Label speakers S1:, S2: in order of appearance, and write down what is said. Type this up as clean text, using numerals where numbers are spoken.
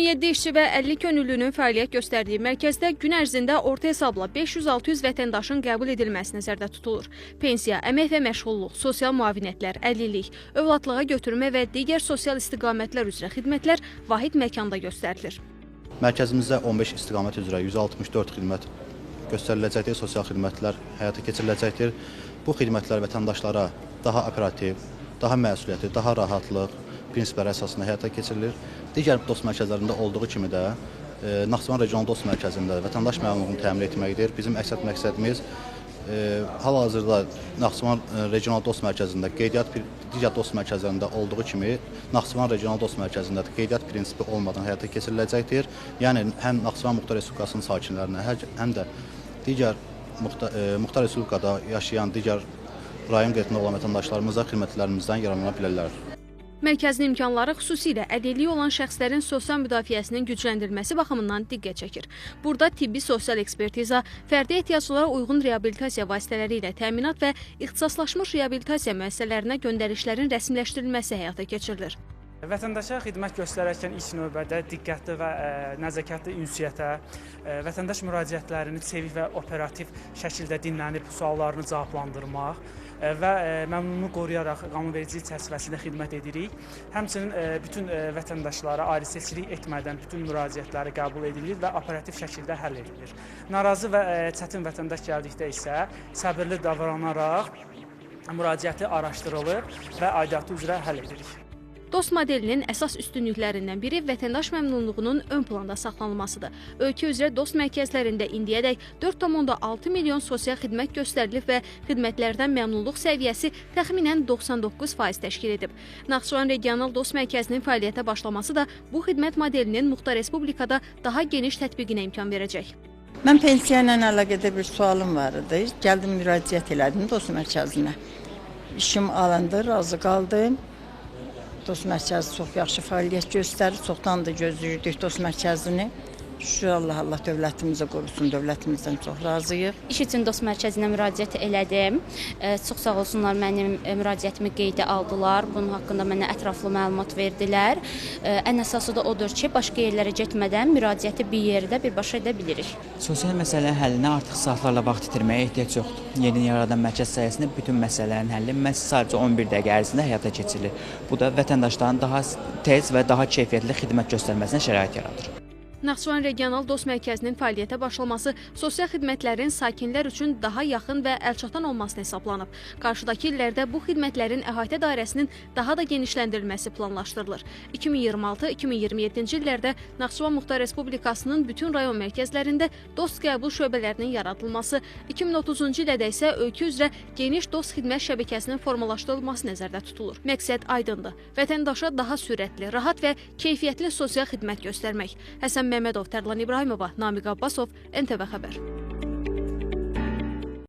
S1: 117 işçi və 50 könüllünün fəaliyyət göstərdiyi mərkəzdə gün ərzində orta hesabla 500-600 vətəndaşın qəbul edilməsi nəzərdə tutulur. Pensiya, əmək və məşğulluq, sosial müavinətlər, əlillik, övladlığa götürmə və digər sosial istiqamətlər üzrə xidmətlər vahid məkanda göstərilir.
S2: Mərkəzimizdə 15 istiqamət üzrə 164 xidmət göstəriləcəkdir, sosial xidmətlər həyata keçiriləcəkdir. Bu xidmətlər vətəndaşlara daha operativ, daha məsuliyyətli, daha rahatlıq prinsipləri əsasında həyata keçirilir. Digər dost mərkəzlərində olduğu kimi də Naxçıvan Regional Dost Mərkəzində vətəndaş məmnunluğunu təmin etməkdir. Bizim əsas məqsədimiz hal-hazırda Naxçıvan Regional Dost Mərkəzində qeydiyyat, digər dost mərkəzlərində olduğu kimi Naxçıvan Regional Dost Mərkəzində də qeydiyyat prinsipi olmadan həyata keçiriləcəkdir. Yəni həm Naxçıvan Muxtar Respublikasının sakinlərinə, həm də digər Muxtar Respublikada yaşayan digər rayon qeydiyyatında olan vətəndaşlarımız da xidmətlərimizdən yararlana bilərlər.
S1: Mərkəzin imkanları xüsusilə əlilliyi olan şəxslərin sosial müdafiəsinin gücləndirilməsi baxımından diqqət çəkir. Burada tibbi sosial ekspertiza, fərdi ehtiyaclara uyğun reabilitasiya vasitələri ilə təminat və ixtisaslaşmış reabilitasiya müəssisələrinə göndərişlərin rəsmiləşdirilməsi həyata keçirilir.
S3: Vətəndaşa xidmət göstərərkən ilk növbədə diqqətli və nəzakətli ünsiyyətə, vətəndaş müraciətlərini çevik və operativ şəkildə dinlənib suallarını cavablandırmaq və məmnunluğu qoruyaraq qanunvericilik çərçivəsində xidmət edirik. Həmçinin bütün vətəndaşlara ayrı-seçkilik etmədən bütün müraciətləri qəbul edilir və operativ şəkildə həll edilir. Narazı və çətin vətəndaş gəldikdə isə səbirli davranaraq müraciəti araşdırılır və aidiyyatı üzrə həll edirik.
S1: Dost modelinin əsas üstünlüklərindən biri vətəndaş məmnunluğunun ön planda saxlanılmasıdır. Ölkə üzrə dost mərkəzlərində indiyədək 4,6 milyon sosial xidmət göstərilib və xidmətlərdən məmnunluq səviyyəsi təxminən 99% təşkil edib. Naxçıvan Regional Dost Mərkəzinin fəaliyyətə başlaması da bu xidmət modelinin Muxtar Respublikada daha geniş tətbiqinə imkan verəcək.
S4: Mən pensiya ilə əlaqədar bir sualım var idi. Gəldim, müraciət elədim Dost mərkəzinə. İşim alındı, razı qaldım. Dost mərkəzi çox yaxşı fəaliyyət göstərir. Çoxdan da gözləyirdik Dost mərkəzini. Şükür Allah, Allah dövlətimizi qorusun, dövlətimizdən çox razıyıq.
S5: İş üçün Dost mərkəzinə müraciət elədim. Çox sağ olsunlar, mənim müraciətimi qeydə aldılar. Bunun haqqında mənə ətraflı məlumat verdilər. Ən əsası da odur ki, başqa yerlərə getmədən müraciəti bir yerdə birbaşa edə bilirik.
S6: Sosial məsələlərin həllinə artıq saatlarla vaxt itirməyə ehtiyac yoxdur. Yeni yaradan mərkəz sayəsində bütün məsələlərin həlli məhz sadəcə 11 dəqiqə ərzində həyata keçirilir. Bu da vətəndaşların daha tez və daha keyfiyyətli xidmət göstərməsinə şərait yaradır.
S1: Naxçıvan Regional Dost Mərkəzinin fəaliyyətə başlaması sosial xidmətlərin sakinlər üçün daha yaxın və əlçatan olmasını hesablanıb. Qarşıdakı illərdə bu xidmətlərin əhatə dairəsinin daha da genişləndirilməsi planlaşdırılır. 2026-2027-ci illərdə Naxçıvan Muxtar Respublikasının bütün rayon mərkəzlərində dost qəbul şöbələrinin yaradılması, 2030-cu ildə isə ölkə üzrə geniş dost xidmət şəbəkəsinin formalaşdırılması nəzərdə tutulur. Məqsəd aydındır: vətəndaşa daha sürətli, rahat və keyfiyyətli sosial xidmət göstərmək. Həsən Məmmədov, Tərlan İbrahimova, Namiq Abbasov, NTV Xəbər.